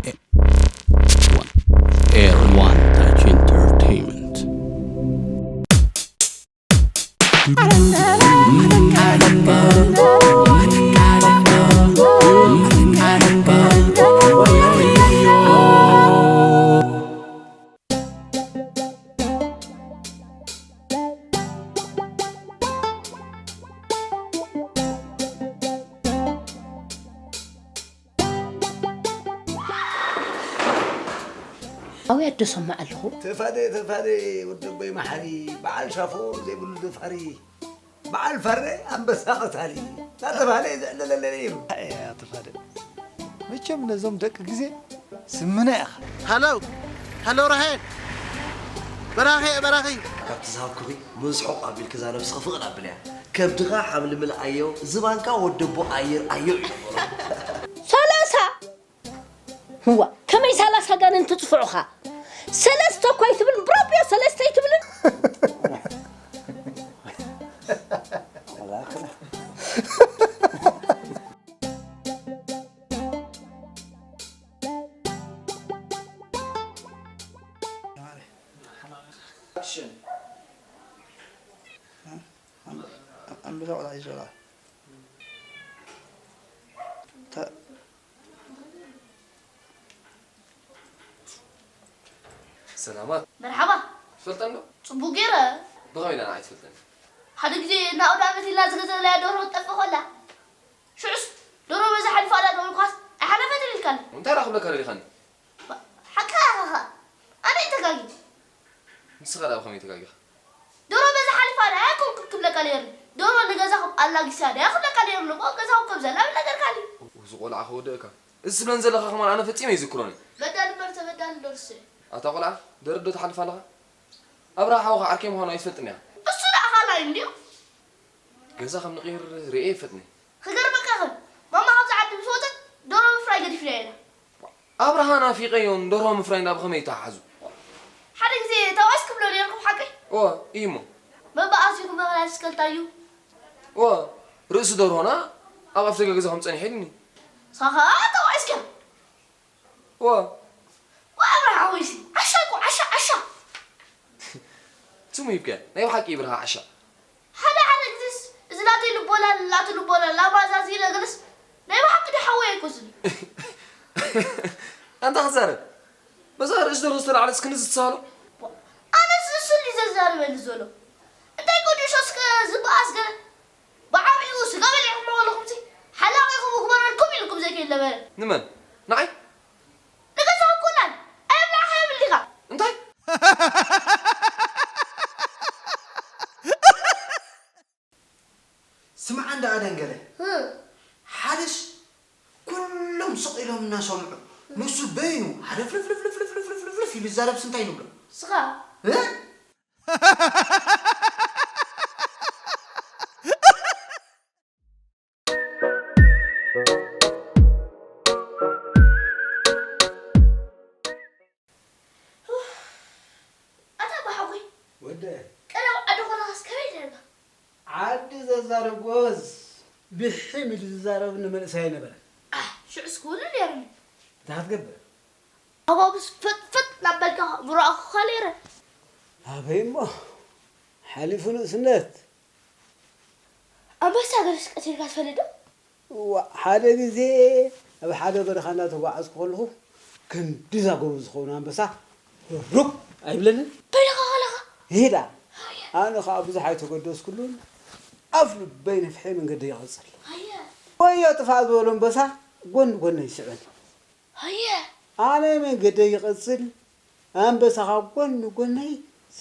Air One. Air One Touch Entertainment. ኣውያት ዶ ሰማዕ ኣለኹ? ተፋደ ተፋደ ወደቦይ መሓሪ በዓል ሻፎ ዘይብሉ ደፋሪ በዓል ፋረ ኣንበሳ ቀታሊ እናተባህለ እዩ ዝዕለለለ ነይሩ። ኣያ ተፋደ መቸም ነዞም ደቂ ግዜ ስምና ኢኻ። ሃሎ ሃሎ ራሄል በራኺ እየ በራኺ። ካብ ትዝሃብኩኺ ምስሕቕ ኣቢልኪ እዛ ነብስኺ ፍቕድ ኣብልያ። ከብድኻ ሓምልምል ኣዮ ዝባንካ ወደቦ ኣየር ኣዮ እዩ። ሰላሳ ህዋ ከመይ ሰላሳ ጋንን ትፅፍዑኻ? ሰለስተ እኳ ኣይትብልን ብራቢዮ ሰለስተ ኣይትብልን። ኣንበሳ ቆልዓ ይዞላ ሰላማት መርሓባ ትፈልጠን ዶ? ጽቡቅ ገይረ ብኸመይ ኢላ ንዓይ ትፈልጠኒ? ሓደ ግዜ እናኣውደ ዓመት ኢልና ዝገዘእናያ ደርሆ ክትጠፍእ ከላ ሽዑስ ደርሆ በዛ ሓሊፋ ኣላ ዶ ኢልኳስ ኣይሓለፈትን ኢልካኒ እንታይ ደኣ ክብለካ ደሊኻኒ? ሓቅኻ ኢኻ ኸኣ ኣነ እየ ተጋግየ ንስኻ ደኣ ብኸመይ ተጋጊኻ? ደርሆ በዛ ሓሊፋ ኣላ ኣይኮንኩን ክብለካ ነይሩኒ ደርሆ ንገዛኹም ኣላጊሳ ድያ ክብለካ ነይሩኒ እሞ ገዛኹም ከም ዘላ ምነገርካኒ እዚ ቆልዓ ከወድእካ እዚ ትብለኒ ዘለኻ ከማን ኣነ ፈጺመ ኣይዝክሮን እየ። በዳሊ እምበር ተበዳሊ ዶ ርስዕ እዩ። ኣታ ቆልዓ ደርዶ ትሓልፍ ኣለኻ? ኣብርሃ ሓውኻ ዓርከይ ምዃኑ ኣይትፈልጥን ኢኻ። እሱ ደኣ ካልኣይ እንድዩ። ገዛ ከም ንቕይር ርእየ ኣይፈልጥን እየ። ክገርመካ ይኽእል ማማ ካብዚ ዓዲ ምስ ወጸት ደርሆ ምፍራይ ገዲፍናዮ ኢና። ኣብርሃ ናፊቐዮን ደርሆ ምፍራይን ደኣ ብኸመይ ይተሓሓዙ? ሓደ ግዜ ተባኢስ ክብሎ ነይርኩም ሓቀይ? እወ እዩ እሞ። መባኣሲኹም መኽላስ ከልታዩ? እወ ርእሲ ደርሆና ኣብ ኣፍደገ ገዛኹም ጸኒሑ ኢሉኒ። ንስኻ ኸኣ ተባኢስካ። እወ። ወኣብርሃ ሓወይሲ ዓሻ እኮ ዓሻ ዓሻ። ስሙ ይብከ ናይ ብሓቂ ይብርሃ ዓሻ። ሓደ ሓደ ግዜስ እዚ ናተይ ልቦና ናቱ ልቦና ላማዛዚነ ግንስ ናይ ብሓቂ ዶ ሓወይ ኣይኮስን እዩ። ኣንታ ክዛረብ በዛ ርእሲ ደርሆ ዝተላዕለስ ክንዚ ትሳሎ። ኣነስ እሱ እንዲ ዘዛርበኒ ዘሎ እንታይ ጎዲሾ እስከ ዝበኣስ ገለ ብዓብኡ ስጋ በሊዕኹሞ ከለኹምሲ ሓላቒኹም እግበረልኩም ኢልኩም ዘይከይድ ነበረ። ንመን? ንዓይ? ንገዛኹም ኩላን ኣይብላዕኻዮምን ዲኻ? እንታይ? ስምዓ እንዳ ኣደንገለ ሓደሽ ኩሎም ስቕ ኢሎም እናሰምዑ ንሱ በይኑ ሓደፍልፍልፍልፍልፍልፍልፍልፍ ኢሉ ይዛረብስ እንታይ ንብሎ? ንስኻ? ኣታ ኣቦሓጎይ ወደ ቀደም ዓዲ ኮለኻስ ከመይ ነርካ? ዓዲ ዘዛረብዎስ ብሒም ኢሉ ዝዛረብ ንመንእሰይ ኣይነበረን። ኣሕ ሽዑስ ክውንን ነይሩኒ። እንታይ ክትገብር? ኣባብስ ፍጥፍጥ እናበልካ ምረኣኹኻ ነይረ። ኣበይ እሞ ሓሊፉ ንእስነት። ኣንበሳ ገለስ ቀቲልካ ትፈልጥ ዶ? እዋእ፣ ሓደ ግዜ ኣብ ሓደ በረኻ እናተጓዓዝኩ ከለኹ ክንድዛ ጎበዝ ዝኸውን ኣንበሳ ሩግ ኣይብለንን። በይንኻ ከለኻ? ይዳ። ኣነ ኸኣ ብዙሕ ኣይተገደስኩሉን ኣፍ ልበይ ነፍሐ መንገደይ ይቐጽል። ኣየ። ወዮ ጥፋእ ዝበሎ ኣንበሳ ጎኒ ጎነይ ይስዕበኒ። ኣየ። ኣነ መንገደይ ይቐጽል ኣንበሳ ኸኣ ጎኒ ጎነይ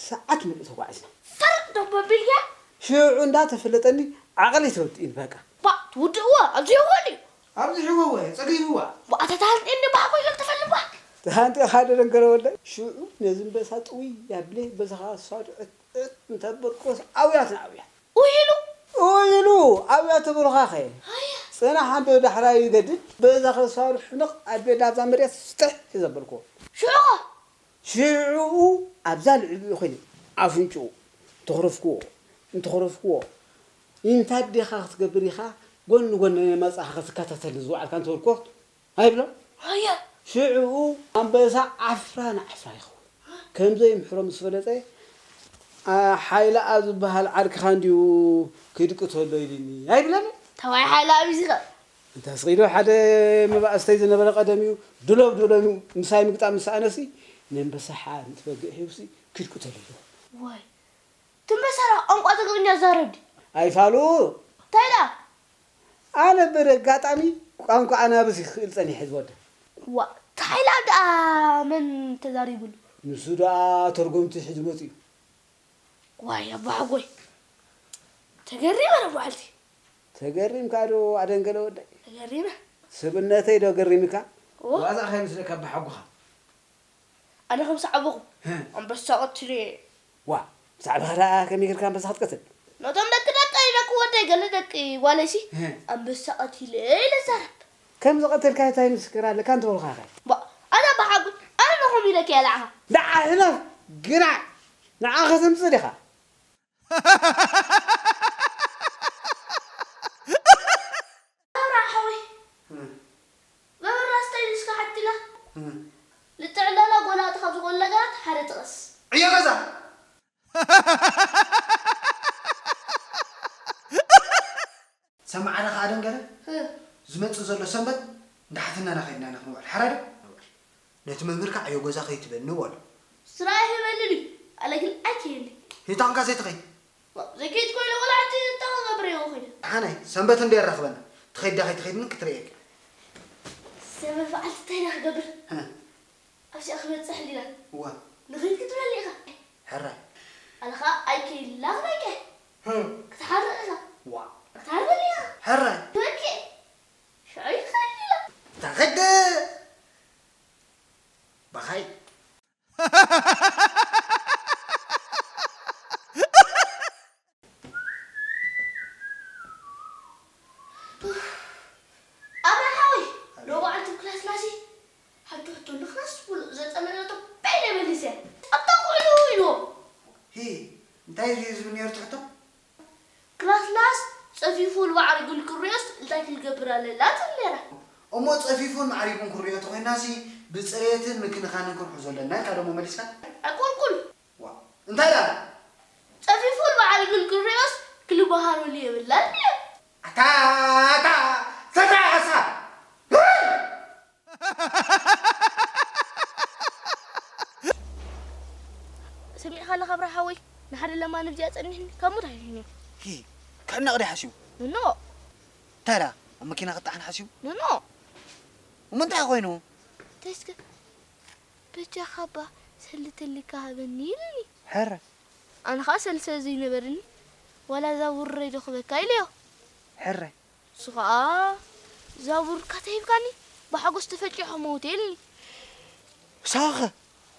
ሰዓት ምሉእ ተጓዒዝና። ፈርቕ ዶ በቢልያ? ሽዑ እንዳ ተፈለጠኒ ዓቕለይ ተወዲኡኒ በቃ። ባእ ትውድእዋ ኣብዚሕዋ ድዩ? ኣብዚሕዋ እወ ጸጊብዋ። ባእ ኣታ ተሃንጥየኒ ባሕጎይ ኢሎም ተፈልምዋ። ተሃንጥየ ኻደ ደንገረ ወለይ። ሽዑ ነዚ ኣንበሳ ጥውይ ኣቢለ በዚ ኸኣ እሳ ድዕት ዕት እንተ በልኩስ ኣውያትና ኣውያት። ኡይ ኢሉ ኡይ ኢሉ ኣብያ ተብሉኻኸ? ጽናሕ ኣንዶ ዳሕራዩ ይገድድ በዛ ከሳሩ ሕንቕ ኣቢላ ኣብዛ መሬት ስጥሕ እዩ ዘበልክዎ። ሽዑኸ? ሽዑ ኣብዛ ልዕሊኡ ኾይነ ኣፍንጭኡ እንተኽረፍክዎ እንተኽረፍክዎ ኢንታ ኣዴኻ ክትገብር ኢኻ ጎኒ ጎኒ ናይ መጻኻ ክትከታተል ዝወዓልካ እንተበልክዎ ኣይብሎ። ኣየ ሽዑ ኣንበሳ ዓፍራ ንዓፍራ ይኸውን። ከም ዘይምሕሮ ምስ ፈለጠ፣ "ሓይለ ኣብ ዝበሃል ዓርክኻ እንድዩ ክድቅተሎ ኢሉኒ" ኣይብለንን። ተባይ ሓይለ ኣብ ይዝኸ እንተ ስቕ ኢሉ ሓደ መባእስተይ ዝነበረ ቀደም እዩ፣ ድሎብ ድሎብ ምሳይ ምግጣም ምስ ኣነሲ፣ ነንበሳ ሓንቲ በግዕ ሂቡሲ ክድቅተሉ ኢሉ። ዋይ፣ ትንበሳራ ቋንቋ ትግርኛ ዛረብ ድዩ? ኣይፋሉ። እንታይ ኢላ? ኣነ ብር ኣጋጣሚ ቋንቋ ኣናብስ ይኽእል ጸኒሐ ዝወደ። ዋ፣ እንታይ ኢላ ደኣ መን ተዛሪቡሉ? ንሱ ደኣ ተርጎምቲ ሒዙ መጺኡ። ዋይ ኣባሓጎይ፣ ተገሪመ ረ በዓልቲ። ተገሪምካ ዶ ኣደንገለ ወደይ? ተገሪመ። ስብእነተይ ዶ ገሪምካ? ኦ። ዋዛ ከይመስለካ ኣባሓጎኻ። ኣነ ከም ሰዓበኹ ኣንበሳ ቀትለ። ዋ፣ ብዛዕባኻ ደኣ ከመይ ጌርካ ኣንበሳ ክትቀትል? ነቶም ደቂ ደቂ ደቂ ወደይ ገለ ደቂ ጓለይሲ ኣንበሳ ቀቲለ ኢለ ዛረብ። ከም ዝቐተልካ እንታይ ምስክር ኣለካ? እንተበልካ ኸ? ባ፣ ኣነ ብሓቂ ኣነ ነኹም ኢለኪ እየ ለዓኻ። ደዓ ሕለፍ ግናዕ። ንዓ ከተምጽእ ዲኻ? ኣብራ ሓወይ፣ መምህር ኣስተይ ንስካ ሓቲላ ልጥዕለላ ጎላእቲ ካብ ዝኾኑ ነገራት ሓደ ጥቐስ። ዕዮ ገዛ። ሰማዕና ከኣ ደንገለ፣ ዝመጽእ ዘሎ ሰንበት እንዳሓተናና ከይድና ኢና ክንውዕል። ሓራዶ? ነቲ መምህር ከዓ ዕዮ ገዛ ከይትበኒ በሎ። ስራሕ ይበልል እዩ፣ ኣነ ግን ኣይክየኒ። ሂታንካ ዘይትኸይድ? ዘይከይድ ኮይነ ወላ ሓንቲ እንታይ ክገብር እየ ኮይነ? ሓናይ፣ ሰንበት እንዶ የራኽበና። ትኸይድ ዳ ከይትኸይድ ምን ክትርእየካ? ሰንበት በዓልቲ እንታይ ኢና ክገብር? እ። ኣብዚኣ ክበጽሕ ዲና? እዋ። ንኸይድ ክትብለኒ ኢኻ? ሕራይ። ኣነ ኸኣ ኣይከይድላ ክበልከ። እ። ክትሓርቕ ኢኻ? ዋ። ክትሓርበኒ ኢኻ? ሕራይ። ክበልከ። ሽዑ ይትኸይድ ኢላ። እታ ኸይድ። ባኻይ። ኣብርሃ ሓወይ፣ ኣቤት። ሎማዓንቲ ክላስናሲ ሓንቲ ሕቶ ንክላስ ሙሉእ ዘጸለለቶ በይነ መሊሰ። ኣብታ ኩዕሉ ኢልዎ። ሂ፣ እንታይ እዩ ዝብል ነይሩ ትሕቶ? ክላስናስ ጸፊፉን ማዕሪጉን ክርእዮስ እንታይ ክንገብር ኣለና ትብል ነይራ። እሞ ጸፊፉን ማዕሪጉን ክርእዮ ተኾይናሲ ብጽሬትን ምክንኻንን ክንሕዞ ኣለና ኢልካ ደሞ መሊስካ? ኣቁልቁል። ዋ፣ እንታይ ደኣ? ጸፊፉን ማዕሪጉን ክርእዮስ ክንበሃለሉ የብልናን ድዩ? ኣታ፣ ኣታ፣ ተታኣሳ! ሰሚዕካ ኣለኻ ኣብርሃ ሓወይ? ንሓደ ለማኒ ኣብዚኣ ጸኒሕኒ፣ ካብ ሞት ኣይድሕንን እዩ። ሂ፣ ክዕነቕ ድዩ ሓሲቡ? ኖ። እንታይ ደኣ? ኣብ መኪና ክጠሓን ሓሲቡ? ኖ፣ ኖ። እሞ እንታይ ኮይኑ? እንታይ እስከ በጃኻ እባ ሰልዲ ተሊካ ሃበኒ ኢሉኒ። ሕረ። ኣነ ኸኣ ሰልዲ ስለ ዘይነበረኒ፣ ዋላ እዛ ውረይ ዶ ክበካ ኢለዮ። ሕረ። ንሱ ኸኣ፣ "እዛ ቡርካ ተሂብካኒ፣ ብሓጎስ ተፈጪሖ መውት" ኢልኒ። ሳኸ?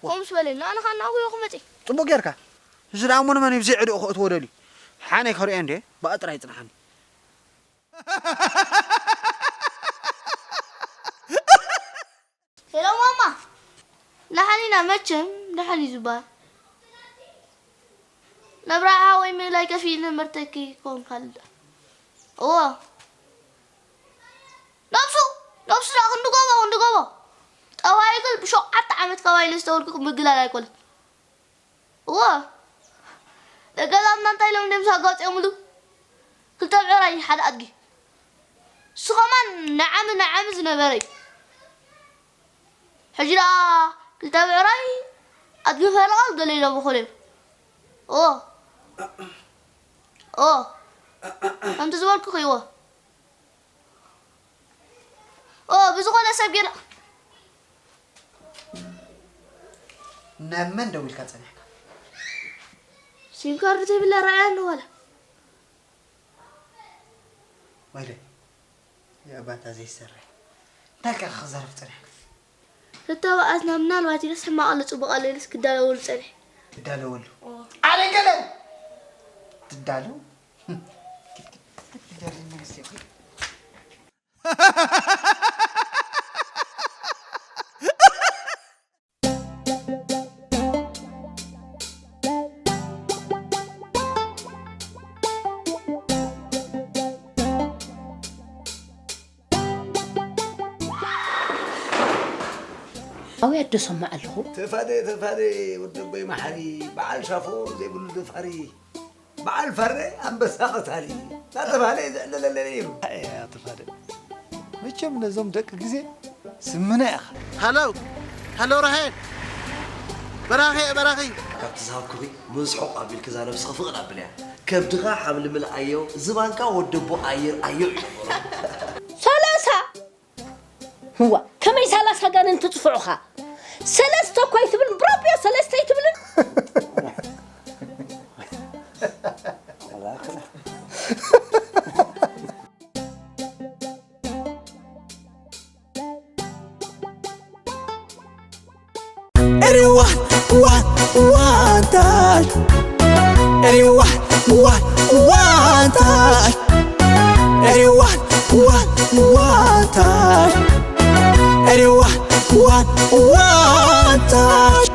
ከምኡ ምስ በለኒ፣ ኣነ ኸኣ እናጎየኹ መጺእ። ጽቡቕ ጌርካ። እዚ ደኣ እሞ ንመን እዩ ብዘይ ዕድኡ ከእትዎ ደልዩ? ሓነይ ከርእዮ እንዴ? ብኣ ጥራይ ይጽንሓኒ። ሄሎ ማማ፣ ደሓን ኢና መቸም፣ ደሓን እዩ ዝበሃል። ነብራ ሓወይ ምእላይ ከፊል ንምህርተኪ ክኾን ካልእ። እዎ። ነብሱ፣ ነብሱ ደኣ ክንዲ ጎቦ፣ ክንዲ ጎቦ። ጠባዩ ግን ብሸውዓተ ዓመት ከባይ ኢለ ዝተወልኩ ምግላል ኣይኮነን። እዎ። ደገ ላምና እንታይ ኢሎም ድዮም ዘጋጥዮምሉ? ክልተ ብዕራይ ሓደ ኣድጊ። እሱ ኸማን ንዓሚ ንዓሚ ዝነበረ እዩ። ሕጂ ደኣ ክልተ ብዕራይ ኣድጊ ፈረቓ ገለ ኢሎም እኮ ድዮም። እዎ። እዎ። ከምቲ ዝበልኩ ኸይዎ። ኦ፣ ብዝኾነ ሰብ ጌና። ናብ መን ደዊልካ ጸኒሕካ? ሲም ካርድ ዘይብላ ረኣያ እንዋላ። ወይለይ፣ የኣባታ ዘይሰርሕ። እንታይ ኢልካ ክዛረብ ጸኒሕካ? ተተባኣስና ምናልባት ኢለስ ሕማቕ ኣሎ ጽቡቕ ኣሎ ኢለስ ክዳለወሉ ጸኒሐ። ትዳለወሉ? ኦ። ኣደንገለ! ትዳለው? ኣውያት ዶ ሰማዕ ኣለኹ? ተፋደ ተፋደ ወደቦይ መሓሪ በዓል ሻፎ ዘይብሉ ደፋሪ በዓል ፋረ ኣንበሳ ቀታሊ እናተባህለ እዩ ዝዕለለለ ነይሩ። ኣያ ተፋደ መቸም ነዞም ደቂ ግዜ ስምና ኢኻ። ሃሎ ሃሎ ራሄል በራኺ በራኺ ካብቲ ዝሃብኩኺ ምስሕቕ ኣቢልኪ እዛ ነብስኺ ፍቕድ ኣብልያ። ከብድኻ ሓምሊ ምልኣዮ፣ ዝባንካ ወደቦ ኣይርኣዮ እዩ። ሰላሳ ህዋ ከመይ ሰላሳ ጋንን ትጽፍዑኻ? ሰለስተ እኳ ኣይትብልን ብረቢዮ ሰለስተ ኣይትብልን። Everyone, one, one time. Everyone, one, one time. Everyone, one, one time. Everyone, one, one time.